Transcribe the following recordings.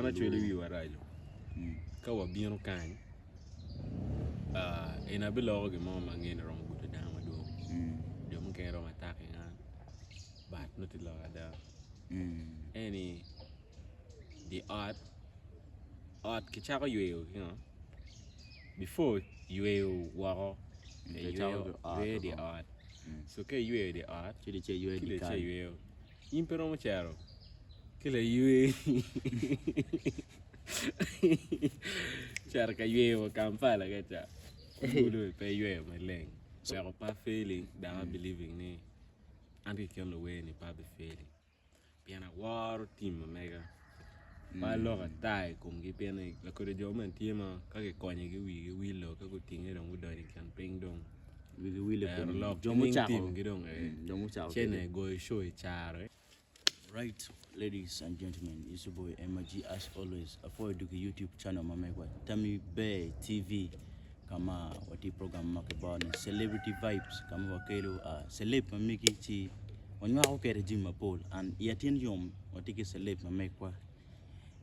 Acholi wiwa raco ka wabino kany eni abiloko gin mo ma angeyo ni romo gudo dano madwong jo mukene romo attacking an but nongo tye lok ada eni di ot ot kicako yweyo ki ngo before yweyo woko yweyo di ot so ka iyweyo di ot ci dong iyweyo in pe iromo cito ki laywe cito ka yweyo wa Kampala ka ca gudo pe iyweyo maleng weko pe afailing dok a believing ni an ki kin luwer ni pe abi failing pien aworo tim ma mega pe aloko ata i komgi pien ni lakodi jo moni tye ma ka kikonyogi wigi wilo ka gutinge dong gudonyo i kin piny dong Wigi wil i ero kom lok jo nining mucako timgi dong ee jo mucako cene kwede. goyo show i caro ee. Right ladies and gentlemen it's your boy Emma G as always apwoyo duki YouTube channel ma megwa Tammy Bear TV ka ma watye program ma kibao ni Celebrity Vibes ka ma wakelo uh, celeb ma megi ci wanywako kwede jami mapol and i atin yom watye ki celeb ma megwa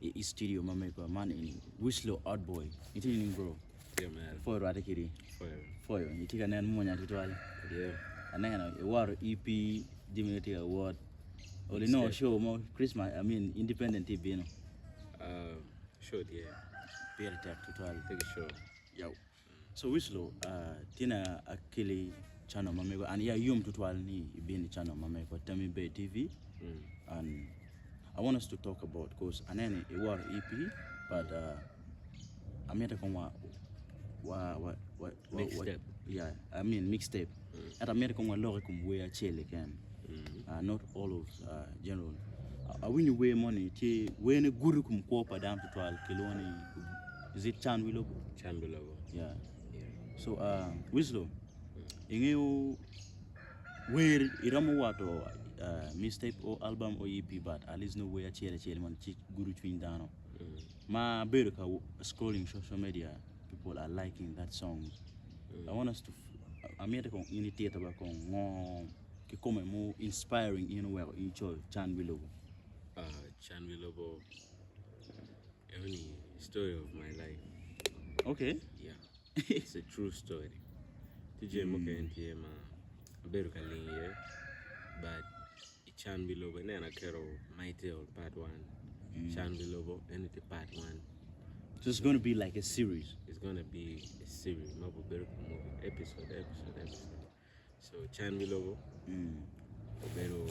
i studio ma megwa man eni Wislow Oldboy itye nining bro? Tye mere. Pwoyo rwate kidi. Pwoyo. Pwoyo itye ka nen mwonya tutwal. Yeah. Aneno iworo EP jami tye ka wot. Oli no show mo Christmas I mean independent tye bino. Uh, show tye. Pire tek tutwal. Tye ki show. Yo. So Wislow, uh, tina akili channel ma mego and iya yom tutwal ni ibin i channel ma mego Tammy Bay TV. Mm. And I want us to talk about cause anene iworo EP but uh, amito kong wa wa wa wa wa Mixtape. yeah I mean mixtape ento amito kong walok i kom wer acel keken uh, not all of uh, general awinyo wer moni tye wer ne gudo kom kwo pa dano tutwal kilwongo ni is it can wi lobo Can wi lobo. yeah Yeah. so uh, Wislow ingeyo wer iromo wato uh, mixtape or album or EP but at least no wer acel acel mondo ci gudo cwiny dano Ma abedo ka scrolling social media people are liking that song I want us to amito kong in itita ba kong ngo kikome mu inspiring in oweko in icoyo can wi lobo. Can wi lobo eno ni story of my life. Okay. Yeah. It's a true story. Tye jami mukene tye ma abedo ka ling iye but I can wi lobo ineno aketo my tale part one can wi lobo eni tye part one. So it's gonna be like a series. It's gonna be a series ma obedo ki movie episode episode episode. So can wi lobo obedo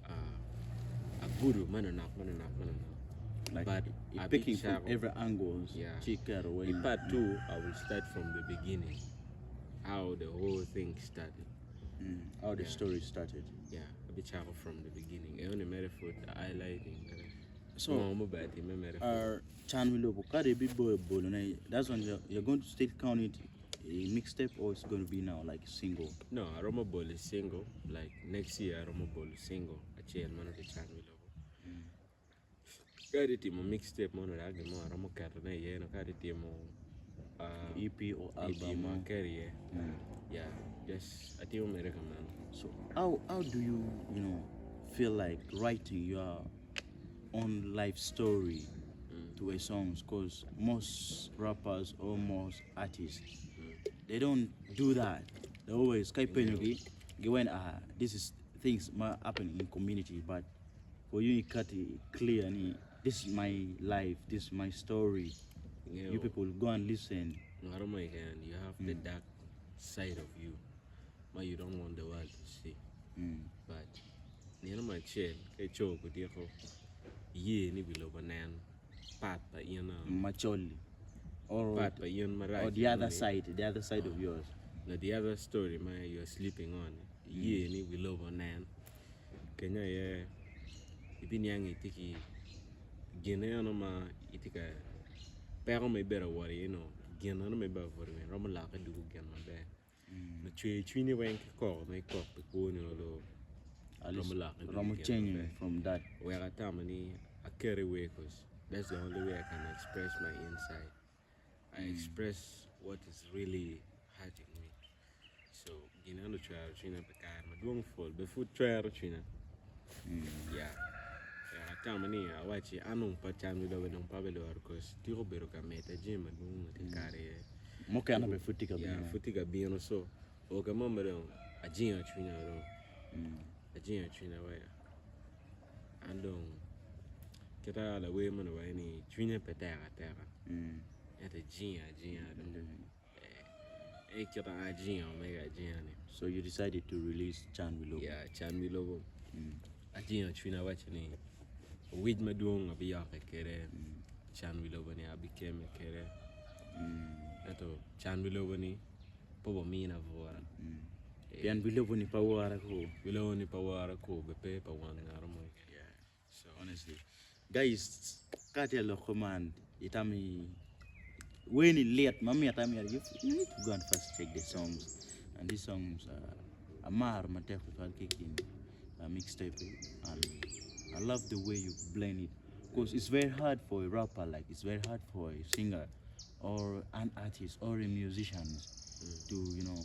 uh, agudo manonok manonok manonok. Like But you're picking from abicako- every angle. Yeah. Ci keto In weng. part two, I will start from the beginning, how the whole thing started. How the story started. Yeah, abicako from the beginning. Eno ni mere pud highlighting mere. So, Ngo muber time mere pud. Can wi lobo kadi ibiboyo bolone, that's when you're, you're going to still count it a mixtape or it's going to be now like single? No, aromo bolo single. Like next year aromo bolo single acel ma nongo tye can wi lobo. Ka atye timo mixtape mono dok gin mo aromo ketone iye ka atye timo EP or EP album mo mo. aketo iye yeah just atimo mere kamano. So how how do you you know feel like writing your own life story to a songs cause most rappers or most artists they don't do that they always ka ipenyogi giwaco ni ah this is things ma happen in community but For you ikati clear ni this is my life, this is my story. Ingeyo, You people go and listen. Ngat mo keken, you have the dark side of you ma you don't want the world to see. But nino mo acel ka ico kudiko iye ni wi lobo nen part pa in Macol-li. Or, part pa in marac or the other enoni. side, the other side of yours. No, the other story ma you are sleeping on iye ni wi lobo nen. Kenyo aye ibiniang ni itye ki gin eno ma itye ka peko ma ibedo ka wot iye no gin eno ma ibedo ka buto iye romo lokke doko gin maber ma cwer cwinyi weng ki koko ma ikok pi kwoni olo romo lokke doko Romo gin changing maber from that. wek atamo ni aket i wer cause that's the only way I can express my inside I express what is really hurting me. So gin eno ocwero cwinya pi kare madwong pol bene pud cwero cwinya. Yeah. Atamo ni awaci an dong pe can wi lobo dong pe abilworo cause tiko obedo ka medde jami madwong atye ka kato iye. Mukene bene pud tye ka Yeah, bino. pud tye ka bino so o ka mo ma dong ajingo cwinya dong ajingo cwinya wek an dong kita lawer moni waco ni cwinye pe tek ateka ento ejingo ajinga dong eh kita ajingo mege ajinga ni. So you decided to release Can Wi Lobo? Yeah, Can Wi Lobo. Ajingo cwinya awaco ni owic madwong abiyokke kwede, can wi lobo ni abikemme kwede ento can wi lobo ni pe obimina bura. Pien wi lobo ni pa wora ko. Wi lobo ni pa wora ko be pe pa won ngat mo keken. Yeah. So honestly guys ka atye ka lok kuman itamo ni wer ni lit ma mitte amita you need to go and first check the songs and these songs amaro matek tutwal ki i kin mixtape and I love the way you blend it cause it's very hard for a rapper like it's very hard for a singer or an artist or a musician to you know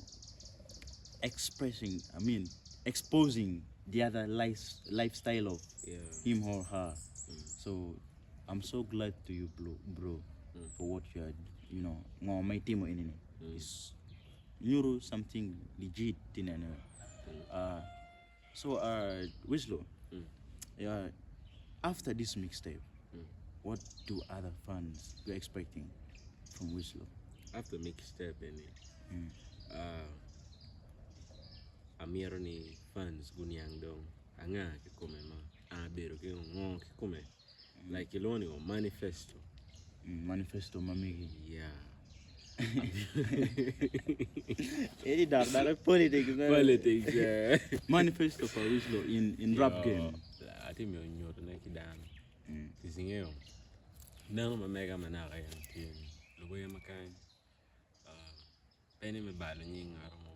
expressing I mean exposing the other life lifestyle of Yeah. him or her so I'm so glad to you bro, bro for what you are you know ngo ma itimo enini is nyuto something legit tinene so Wislow yeah, after this mixtape what do other fans you expecting from Wislow? After mixtape eni amito ni fans guniang dong anga kikome ma an abedo ki ngo kikome like kilwongo ni manifesto. Manifesto ma megi. Yeah. Eni dok dok politics. Politics. Yeah. Manifesto pa Wislow in rap game. Atye miyo nyutone ki dano. Tic ingeyo neno ma mega ma naka en tye ni luwer ma kany pe ni me balo nying ngat mo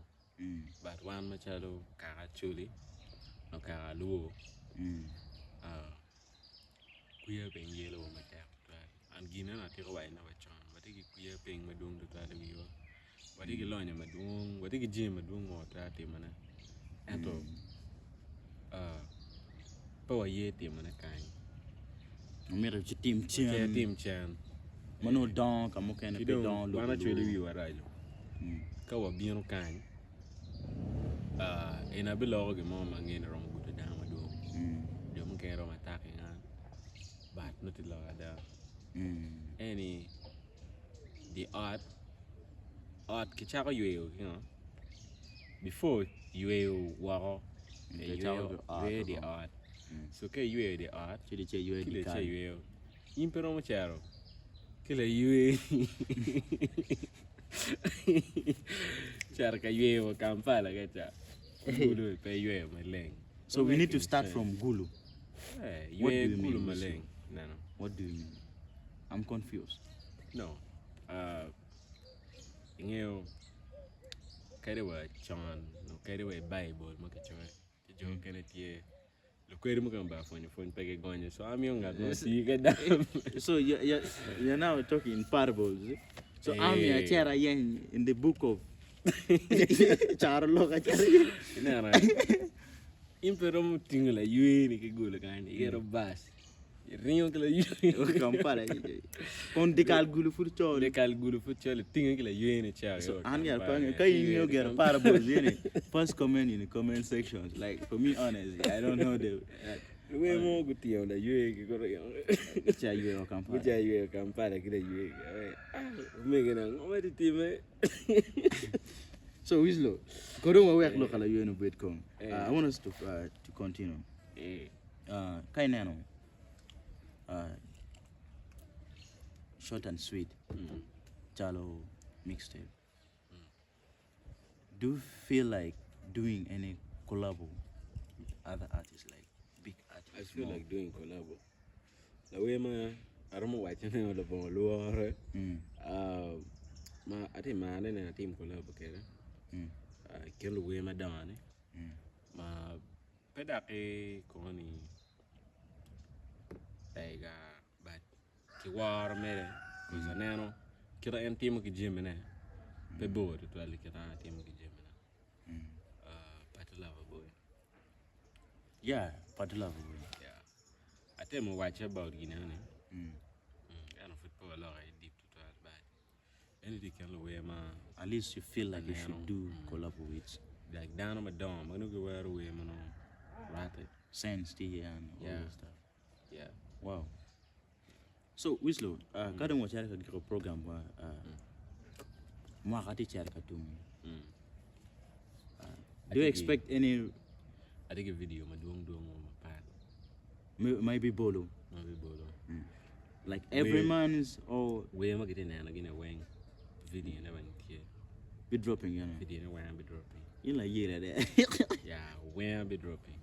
but wan macalo kaka Acholi nyo kaka Luo kwiya piny yelowa matek tutwal and gin eno atiko wacone wa con watye ki kwiya piny madwong tutwal i wiwa watye ki lonyo madwong watye ki jami madwong ma watwero timone ento pe waye timone kany Omyero ci tim cen. Tim cen. Ma nongo dongo ka mukene pe dongo lub. Wan acwali wiwa raco. Ka wabino kany, en abiloko gin mo ma angeyo ni romo gudo dano madwong. Jo mukene romo ataki ngat but nongo tye lok ada. En ni di ot, ot kicako yweyo ki ngo? Before yweyo woko, yweyo di ot. So ka iyweyo di ot, ci dong ce iyweyo. In pe iromo cito ki laywe cito ka yweyo wa Kampala ka ca Gulu pe iyweyo maleng. So we need to start from Gulu. Eh, ywe Gulu maleng. Neno. What do you mean? I'm confused. No. Ingeyo kadi wa con kadi wa i Baibul ma kicoyo ci jo mukene tye Lukweri mukene obedo pwonyo pwony pe gigonyo so amiyo ngat mo tii ki dam. So you're now talking in parables. So amiyo acito ayeny in the book of caro lok acito ayeny. Ineno in pe iromo tingo layweni ki golo kany iketo bus iringo ki layweni. Kampala kun dyekal gulu pud col. Dyekal gulu pud col itinge ki layweni ca. So an myero pe ange ka in ingeyo gero parables eni first comment in the comment section like for me honestly I don't know the Luwer mo gutingo laywe ki guringo. Guca yweyo Kampala. Guca yweyo Kampala ki laywe. Omegina ngo ma tye time? So Wislow, kong dong wawek lok ka laywe ni obed kong. I want us to to continue. Ka ineno short and sweet calo mixtape do you feel like doing any collabo with other artists like big artists? I feel like doing collabo. Lawer ma aromo wacone labongo lworo ma atye marone ni atim collabo kwede i kin luwer madongo-ni ma Pe dok kono ni lega but ki woro mere koz aneno kit ma en timo ki jamine pe bor tutwal ki kit ma an atimo ki jamina Party Lover Boy. Yeah, Party Lover Boy. Yeah. Atemo waco about gin eno ni ento pud pe waloko iye deep tutwal but eni tye i kin luwer ma At least you feel like you should do collab with like dano madongo ma nongo giwero wer ma nongo rwatte. Sense tye iye and all Yeah. those stuff. Yeah. Wow. So Wislow, uh, ka dong wacito ka giko program wa, uh, mwaka tye cito ka tum. Do you expect any Atye ki video madwong dwong mo mapat maybe bolo ma bibolo. like every Wer. month or Wer ma gitye neno gine weng video ne weng tye. be dropping you know? Video ne weng be dropping. In la yela de. Yeah, weng be dropping.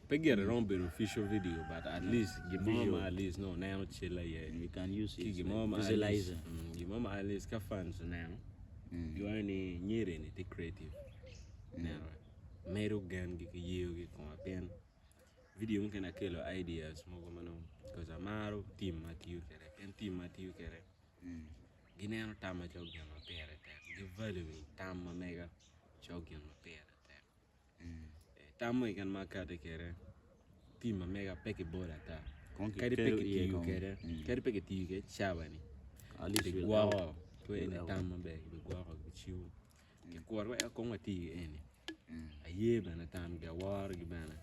Pe gire romo bedo official video but at least gin mo Visual. ma at least no neno cal aye. You can use Ki it gin like mo ma at least, visualizer. gin mo ma at least ka fans oneno giwaco ni nyere ni tye creative. Neno medo gengi ki yeogi i koma pien video mukene akelo ideas mogo ma nongo cause amaro team ma atiyo kwede pien team ma atiyo kwede gineno tamma calo gin ma pire tek gi valuing tam ma mega calo gin ma pire tek. Tam mo keken ma akati kwede team ma mega pe kibolo ata kadi pe kitiyo kwede kadi pe kitiyo kwede cawa-ni kigwoko eni tam maber kibigwoko kicibo kikuro wek kong wati ki eni aye bene tamgi aworogi bene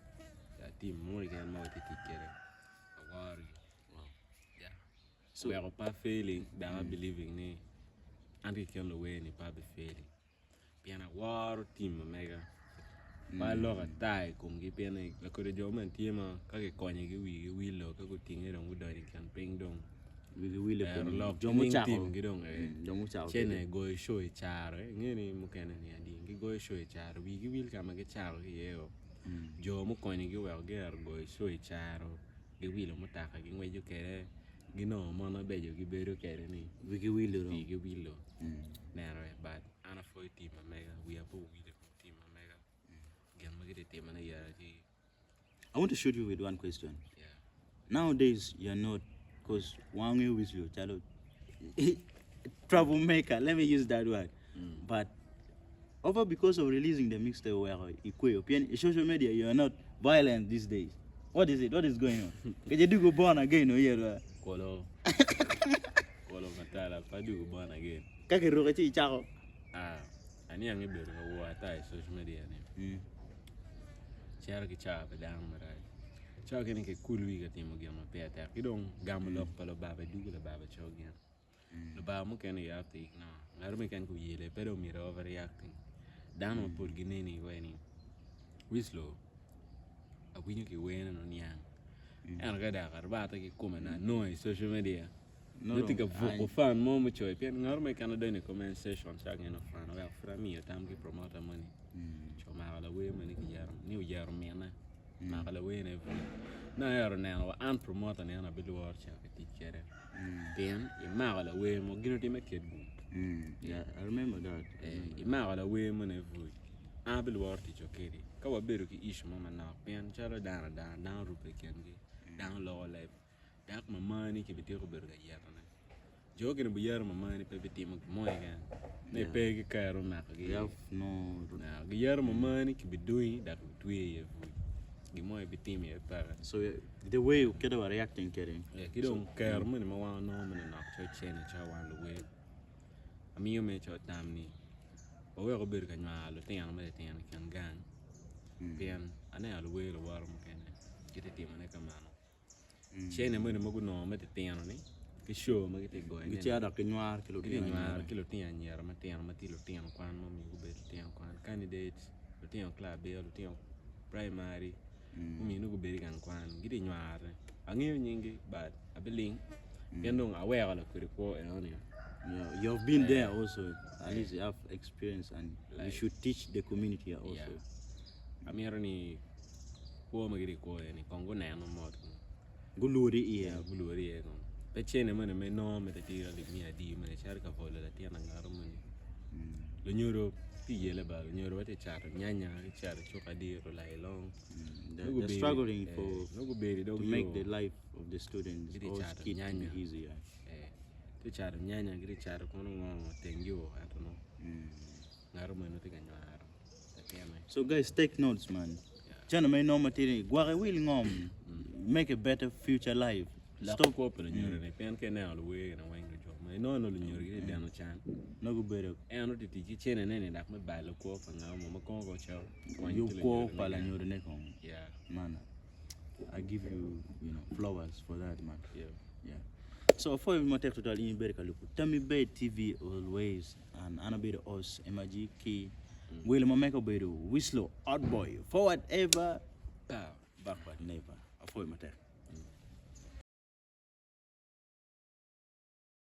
team mo keken ma watye ka tic kwede aworogi weko pe a failing dok a believing ni an ki i kin luwer-ni pe abi failing. Pien aworo tim ma mega pe aloko ata i komgi pien ni lakodi jo moni tye ma ka kikonyogi wigi wilo ka gutinge dong gudonyo i kin piny dong ero lok ning timgi dong cene goyo show i caro inge ni mukene ni adi gigoyo show i caro wigi wil ka ma gicako ki iye o jo mukonyogi oweko guyero goyo show i caro giwilo mutoka gingweco kwede ginongo mon mabeco gibedo kwede ni wigi wilo. Neno aye but an apwoyo tim ma mega wiya pe owil i kom tim ma mega gin ma gitye ka timone yara ci I want to shoot you with one question. yeah. Nowadays, you're not, because wange with you, chalo, troublemaker, let me use that word. But over because of releasing the mixtape, where ikweyo, pien social media, you are not violent these days. What is it? What is going on? Can you do go born again or here? Kolo kolo matala pa dugo born again. Kaka iruko ci icako. Ah, aniang ibedo ka wor ata i social media ni. Cito ki cawa pa dano marac. Cawa kene ki kul wi ka timo gin ma pire tek ki dong gamo lok pa lubaba dugo lababa cogo gin. Lubanga mukene you have to ignore. Ngat mo keken ka oyele pe dong myero overreacting. Dano mapol gineni wai ni Wislow awinyo ki wene nongo niang ento ka dok arwatte ki kome nongo anongo i social media nongo tye ka buko fan mo mucoyo pien ngat mo keken odonyo i comment section ca gin fan oweko pud amiyo tam ki promoter moni ci omako lawer moni ni oyero mine omako lawene nongo aero neno wa an promoter ni an abilworo cito ka tic kwede pien imako lawer mo gin otime kit gum Yeah, I remember that. Imako lawer moni buc an abilworo tic kedi ka wabedo ki issue mo manok pien calo dano adana dano orube i kingi dano loko leb dok mamani kibityeko bedo ka yetone jo gini biyero mamani pe bitimo gin mo keken ni pe ki kero makogi giyero mamani kibidonyi dok kibitweyi iye buc gin mo ibitimo iye peke. So the way kit wa reacting kwede. Ki dong kero moni ma wan wanongo moni nok calo cene calo wan luwer amiyo mere calo tam ni wawek wabedo ka nywaro lutino me litino i kin gang pien aneno luwer luwote mukene gitye ka timone kamano. Cene moni ma gunongo me titino-ni ki show ma gitye ka goyone-ni Gicito dok ginywaro ki gitye lutino ka nywaro anyira. ki lutino anyira matino ma tye lutino kwan ma omyero gubed lutino kwan candidates lutino kilac abiro lutino primary mumyero ni gubed i gang kwan gitye ka nyware angeyo nyinggi but abiling pien dong aweko lakwede kwo enoni Yeah, you have been there also. At least you have experience and you Like- should teach the community also. Yeah. Amito ni kwo ma gitye ka kwo iye ni kong guneno mot Gulwori iye. Gulwori iye kong. Pe cene moni ma inongo me titira alip miya adi moni icito ka bolo latin angato moni. Lunyodo tye yele ba lunyodo wa tye cato nyanya tye cato cuka adiro lailong. They're struggling for Nongo gubedo i dog to make yo. the life of the students Gitye or cato kids to nyanya. be easier. Eh, tye cato nyanya gitye cato kono ngo teng yo ento nongo ngato moni tye ka nywaro. So guys take notes man. Cene ma inongo matidi ni gwok iwil ngom. Make a better future life. Lok Stop. kwo pa lunyodo ni pien ka ineno luwer gin weng lujuk ma inongo nongo lunyodo gitye deno can. Nongo gubedo En oti tic ki cene ne ni dok me balo kwo pa nga mo ma kongo ko cel kony yub ki kwo lunyodo pa ne gang. lanyodone kong. Yeah. Man, I give you, you know, flowers for that, man. Yeah. Yeah. So for matek tutwal in ibedo ka lubo Tammy Bay TV always and an abedo host Emaji ki welo ma mega obedo Wislow Odd Boy forward ever Pow. backward never. Apwoyo matek.